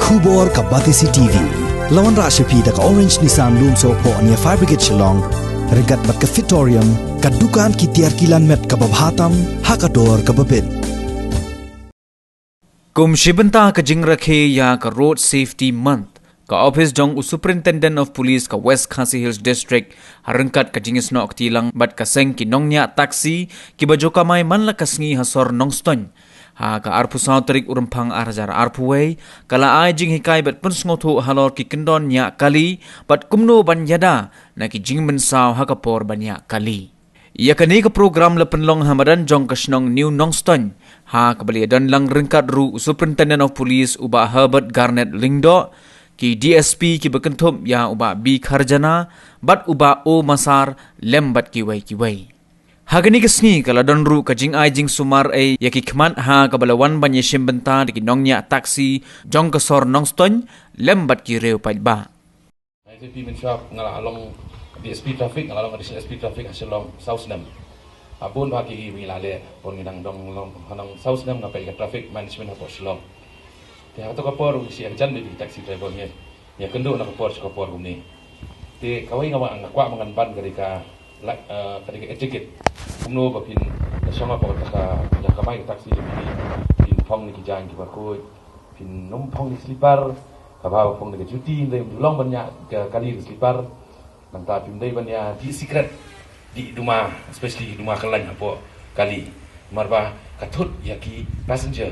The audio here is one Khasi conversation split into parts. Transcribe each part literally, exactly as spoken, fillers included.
Khubor ka Batesi T V. La wanrah sha phi da ka Orange Nissan Lumsohphoh near Fire Brigade Shillong. Ryngkat bad ka Fitorium, ka dukan ki tiar ki lan met kaba bha tam ha ka dor kaba bit. Kum shi bynta ka jingrakhe ïa ka Road Safety Month, ka ophis jong u Superintendent of Police ka West Khasi Hills District, ha ryngkat ka jingïasnoh kti lang bad ka seng ki nongñiah taxi kiba ju kamai man la ka sngi ha sor Nongstoiñ, ha ka arphew saw tarik u Rymphang ar hajar arphew wei, ka la ai jinghikai bad pynsngewthuh halor ki kyndon ñiah kali bad kumno ban ïada na ki jingmynsaw ha ka por ban ñiah kali. Ïa kane ka program la pynlong ha madan jong ka shnong New Nongstoiñ, ha kaba la ïadon lang ryngkat ruh u Superintendent of Police u Bah Herbert Garnet Lyngdoh, ki D S P kiba kynthup ïa u Bah B Kharjana bad u Bah O Masar, lem bad kiwei kiwei. Ha kane ka sngi ka la don ruh ka jingai jingsumar ei ïa ki khmat ha kaba la wan ban ïashim bynta da ki nongñiah taxi jong ka sor Nongstoiñ lem bad ki riew paidbah. Ngai te phi mynshuwa nga la long D S P traffic, nga la long additional S P traffic ha Shillong saw snem. Bun bha ki ba ngi la leh, bun ngi dang dang long, ha nang saw snem nga peit ka traffic management hapoh Shillong. Te ha kato ka por ngi shu ïa ka jan baby taxi driver ngi ïa kynduh na ka por sha ka por kumne. Te kawei nga, nga kwah ba ngan ban ka dei ka, la, eh, ka dei ka etiquette. Kumno ba phin da shong hapoh ka, ka, ka kamai ka taxi jong phi, phin phong na ki jaiñ kiba khuid, phin ym phong na ki slipper. Kaba ba phong na ka juti, ym dei, ym ju long ban ñiah ka kali da ka slipper. Nangta phim dei ban ïa dih sikret, dih duma, especially duma kyllaiñ hapoh kali. Namar ba ka thut ïa ki passenger.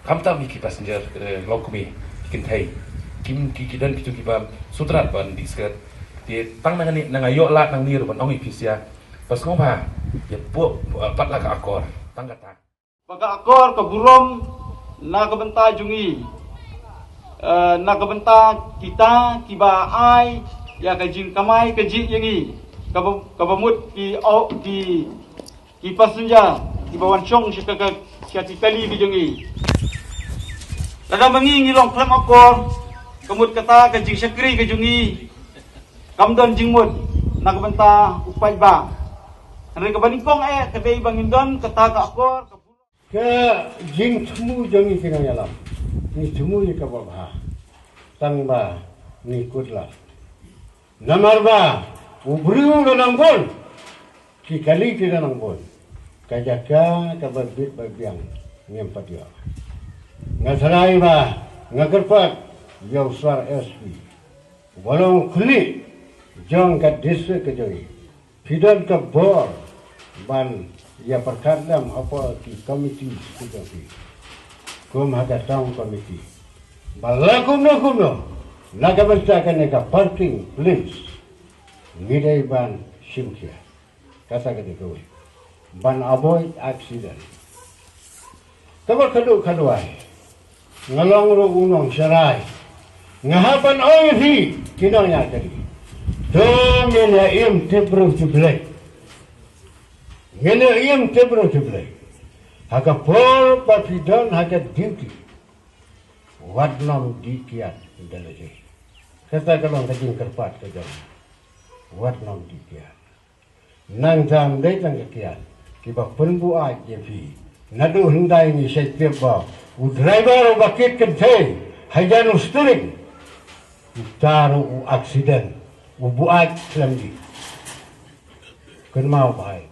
Khamtam ïa ki passenger, eh, longkmie, ki kynthei. Kim, ki, ki don kitu kiba sngewtynnat ban dih sikret. Te tang nangne, nang ïoh lad nangne ruh ban ong ïa phi sha. Ba sngewbha ïa phuh, eh, pat la ka akor. Tang kata. Ba ka akor ka burom na ka bynta jong ngi, eh, na ka bynta kita kiba ai ïa ka jingkamai kajih ïa ngi, kaba, kaba mut ki, oh, ki, ki passenger kiba wan shong sha ka, ka, sha ki kali ki jong ngi. Lada ma ngi ngi long khlem akor, ka mut kata ka jingshakri ka jong ngi kam don jingmut na ka bynta u paidbah. Hynrei kaba nyngkong eh ka dei ba ngin don kata ka akor ka Ka jingthmu jong ngi ki nongïalam, ngi thmu ïa kaba bha, tang ba ngi kut lad. Namar ba u briew u la nang bun, ki kali ki la nang bun, ka jaka kaba bit ba biang ngim pat ïoh. Nga tharai ba nga kyrpad ïa u Sir S P, uba long u khlieh jong ka district ka jong ngi. Phi don ka bor ban ïa pyrkhat lem hapoh ki committee ki jong phi, kum ha ka town committee, ba la kumno kumno na ka bynta kane ka parking place ngi dei ban shim khia. Kata ka dei kawei, ban avoid accident. Kaba khatduh khatwai, nga long ruh u nongsharai, nga hap ban ong ïa phi ki nongïaid kali, to ngin ïa im tip briew tip Blei. Ngin ïa im tip briew tip Blei. Ha ka por ba phi don ha ka duty, wat nym dih kiad da lade. Kata ka long ka jingkyrpad ka jong nga, wat nym dih kiad. Nangta ym dei tang ka kiad, kiba pynbuaid ïa phi. Naduh hyndai ngi shait tip ba u driver uba kit kynthei hajan u steering, uta ruh u accident, u buaid khlem dih. Kynmaw bha ïa